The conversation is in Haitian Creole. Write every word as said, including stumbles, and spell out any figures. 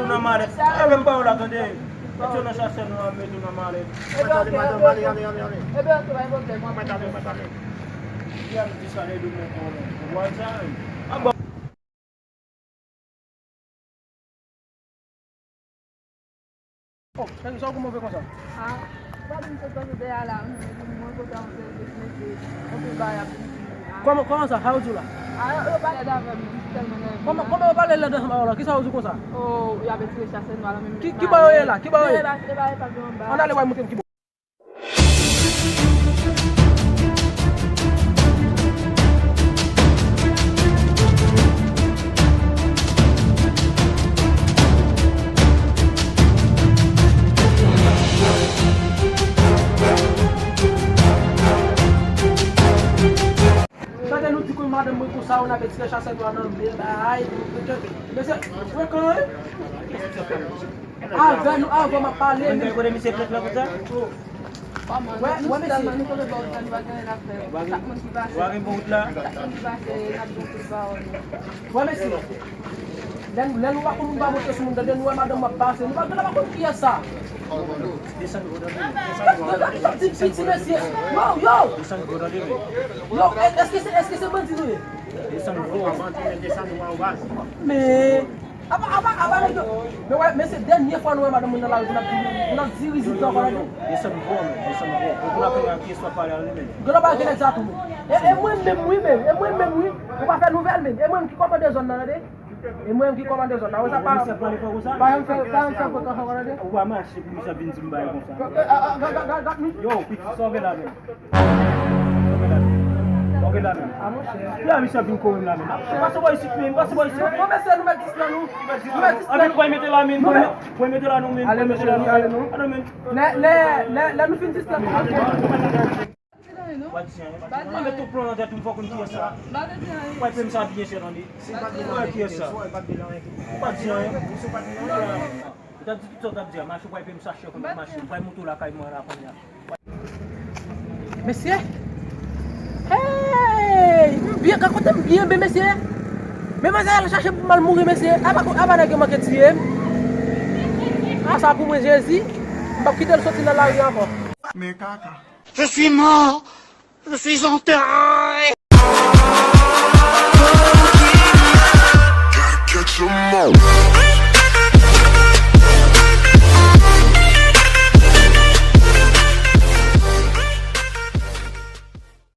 mete w nan malèt. Avè m pawòl la, tande. Mete w nan chasè nwa, mete w nan malèt. Mwen tande, madanm, ale, ale, ale, ale. Mwen tande, mwen tande. Ki al di sa, lè di mwen pou ou. Ou wè sa? A bon. Oh, cheri, sa w gen move konsa? Ah, ou pa di m sot pase dèyè la, wi, men mwen kote a, mwen fè jis mete anpil bagay ap vin sou mwen. Kòman, kòman sa? Sa yo di w la? Ah, yo, yo pale lèd avè m, men m tèlman nève. Kòman, kòman yo pale lèd ansanm avè w la? Kisa yo di w konsa? Oh, y ap etire chasè nwa la, men ki, ki bò yo ye la? Ki bò yo ye? Ann ale wè, montre m ki bò. Tande nou di ke madanm mwen konsa, ou n ap etire chasè nwa nan men bagay. Mesye, frekan, wi. Avè nou, avè m ap pale. Ou konn kote misye plat la konsa? Wè, wè, mesye. Tèlman nou konn ba w tan, nou pa gen anyen ap fè. Chak moun ki pase, chak moun ki pase, n ap di yon kout pawòl. Wè, mesye. Lè, lè nou pa konn, nou pa monte sou moun, tande, nou wè madanm w ap pase, nou pa, nou pa konn kiyès sa. Desann gwo tande, desann gwo. Yo, yo, yo, yo, yo. Desann gwo tande, men. Yo, è-, èske se, èske se bandi nou ye? Desann gwo, bandi, men desann gwo, baz. Men, apa, apa, apa, nèg yo. Men wè, men se dènye fwa nou wè madanm moun nan lari pou n ap di, pou n ap di rizib sa ankò, tande. Desann gwo, men, desann gwo. Pou n ap fè yon pyès w ap pale a li, men. Gwo pa gen nèg sa tou, men. E, e mwen menm, wi, men. E mwen menm, wi. Ou pa fè nouvèl, men. E mwen menm ki kòmande zòn nan, tande. E mwen ki kòmande zòn nan. Ou sa pa, pa janm fè, pa janm fè frekan ankò, tande. Ou pa mache pou misye ap vin di m bagay konsa. Gad, gad, gad, gad, gad, men. Yo, piti, sa w gen la, men? Sa w gen la, men? Sa w gen la, men? A, monchè. Ki a misye ap vin kore m la, men? Pase bò isit, men. Pase bò isit, men. Bon, mesye, nou mèt dis lan, nou. Nou mèt dis lan. Anpil, pral mete la, men. Pral mete la, non, men. Ale, mesye, ale, non. Ale, men. Lè, lè, lè, lè nou fin dis lan, nou. Ou pa di anyen. Mwen met tout plan nan tèt ou, m fòk konn kiyès sa. Ou pa peye m sa byen chè, tande. Ou pa kiyès sa. Ou pa di anyen. Ou ta di tout sa w t ap di a, mache, ou pa peye m sa chè, konn mache. Ou pa monte lakay mwen la kounye a. Mesye. Hey! M byen, gad kote m byen, ben, mesye. Men manzè al chache pou m al mouri, mesye. Apa, apa nèg yo manke tiye m. A sa pou mwen, Jezi. M p ap kite l soti nan lari ankò. Men kaka. Je suis mort. Je suis enterré.